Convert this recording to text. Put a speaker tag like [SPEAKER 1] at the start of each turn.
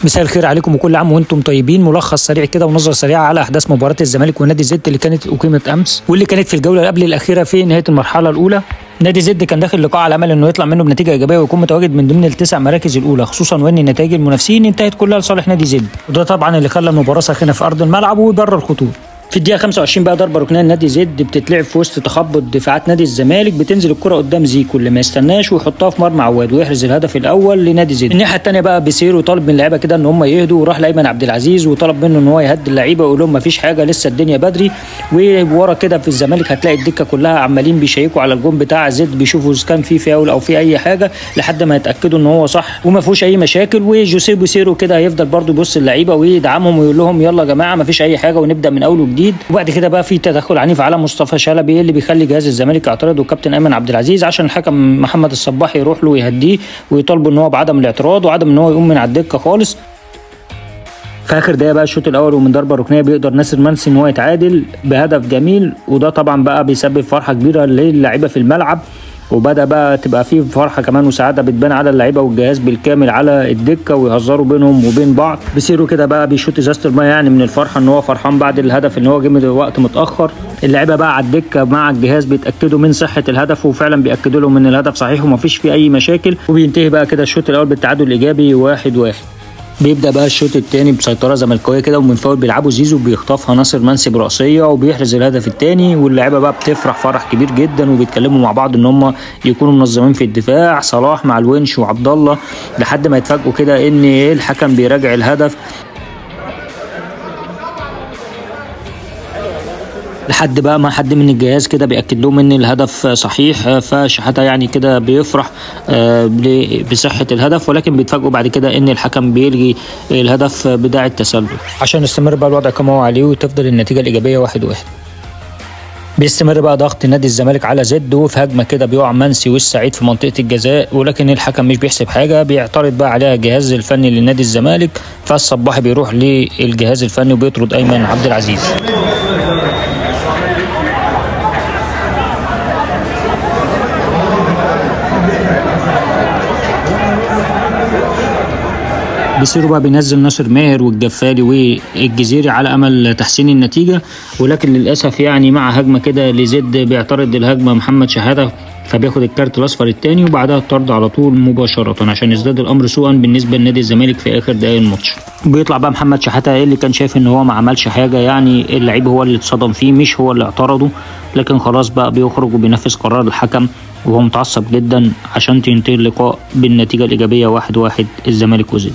[SPEAKER 1] مساء الخير عليكم وكل عام وانتم طيبين. ملخص سريع كده ونظره سريعة على احداث مباراة الزمالك ونادي زد اللي كانت اقيمت امس، واللي كانت في الجولة قبل الاخيرة في نهاية المرحلة الاولى. نادي زد كان داخل اللقاء على امل انه يطلع منه بنتيجة ايجابية ويكون متواجد من ضمن التسع مراكز الاولى، خصوصا وان نتائج المنافسين انتهت كلها لصالح نادي زد، وده طبعا اللي خلى المباراة ساخنة في ارض الملعب وبره الخطوط. في الدقيقة 25 بقى ضربه ركنيه لنادي زد بتتلعب في وسط تخبط دفاعات نادي الزمالك، بتنزل الكره قدام زيكو اللي ما يستناش ويحطها في مرمى عواد ويحرز الهدف الاول لنادي زد. الناحية الثانية بقى بيسيرو طالب من اللعيبة كده ان هم يهدوا، وراح لايمن عبد العزيز وطلب منه ان هو يهدي اللعيبة ويقول لهم ما فيش حاجة لسه الدنيا بدري. وورا كده في الزمالك هتلاقي الدكة كلها عمالين بيشيكوا على الجون بتاع زد، بيشوفوا اذا كان في فاول او في اي حاجة لحد ما يتاكدوا ان هو صح وما فيهوش اي مشاكل. وجوسيه بيسيرو كده هيفضل برده يبص اللعيبة ويدعمهم ويقول لهم يلا يا جماعة ما فيش اي حاجة ونبدا من اول وجديد. وبعد كده بقى في تدخل عنيف على مصطفى شلبي اللي بيخلي جهاز الزمالك يعترض والكابتن ايمن عبد العزيز عشان الحكم محمد الصباح يروح له ويهديه ويطالبه ان هو بعدم الاعتراض وعدم ان هو يقوم من على الدكة خالص. في اخر دقيقة بقى الشوط الاول ومن ضربه ركنيه بيقدر ناصر منسي ان هو يتعادل بهدف جميل، وده طبعا بقى بيسبب فرحه كبيرة للعيبة في الملعب، وبدا بقى تبقى فيه فرحه كمان وسعادة بتبان على اللعيبة والجهاز بالكامل على الدكة ويهزروا بينهم وبين بعض. بيسيرو كده بقى بيشوط ازازة المية يعني من الفرحة ان هو فرحان بعد الهدف ان هو جه من وقت متاخر. اللعيبة بقى على الدكة مع الجهاز بيتاكدوا من صحة الهدف وفعلا بياكدوا لهم ان الهدف صحيح ومفيش فيه اي مشاكل، وبينتهي بقى كده الشوط الاول بالتعادل الايجابي 1-1. بيبدا بقى الشوط الثاني بسيطرة زملكاويه كده، ومن فاول بيلعبوا زيزو بيخطفها ناصر منسي براسيه وبيحرز الهدف الثاني، واللعيبة بقى بتفرح فرح كبير جدا وبيتكلموا مع بعض ان هم يكونوا منظمين في الدفاع، صلاح مع الونش وعبد الله، لحد ما يتفاجئوا كده ان الحكم بيراجع الهدف، لحد بقى ما حد من الجهاز كده بيأكد لهم ان الهدف صحيح، فشحاته يعني كده بيفرح بصحة الهدف، ولكن بيتفاجئوا بعد كده ان الحكم بيلغي الهدف بداعي التسلل عشان يستمر بقى الوضع كما هو عليه وتفضل النتيجة الإيجابية 1-1. بيستمر بقى ضغط نادي الزمالك على زد، وفي هجمة كده بيقع منسي والسعيد في منطقة الجزاء، ولكن الحكم مش بيحسب حاجة، بيعترض بقى عليها الجهاز الفني لنادي الزمالك، فالصباحي بيروح للجهاز الفني وبيطرد ايمن عبد العزيز. بيسيرو بقى بينزل ناصر ماهر والجفالي والجزيري على امل تحسين النتيجة، ولكن للاسف يعني مع هجمة كده لزد بيعترض الهجمة محمد شحاته، فبياخد الكارت الاصفر الثاني وبعدها الطرد على طول مباشرة عشان يزداد الامر سوءا بالنسبة لنادي الزمالك في اخر دقايق الماتش. بيطلع بقى محمد شحاته اللي كان شايف ان هو ما عملش حاجة، يعني اللعيب هو اللي اتصدم فيه مش هو اللي اعترضه، لكن خلاص بقى بيخرج وبينفذ قرار الحكم وهو متعصب جدا عشان تنتهي اللقاء بالنتيجة الايجابية 1-1 الزمالك وزد.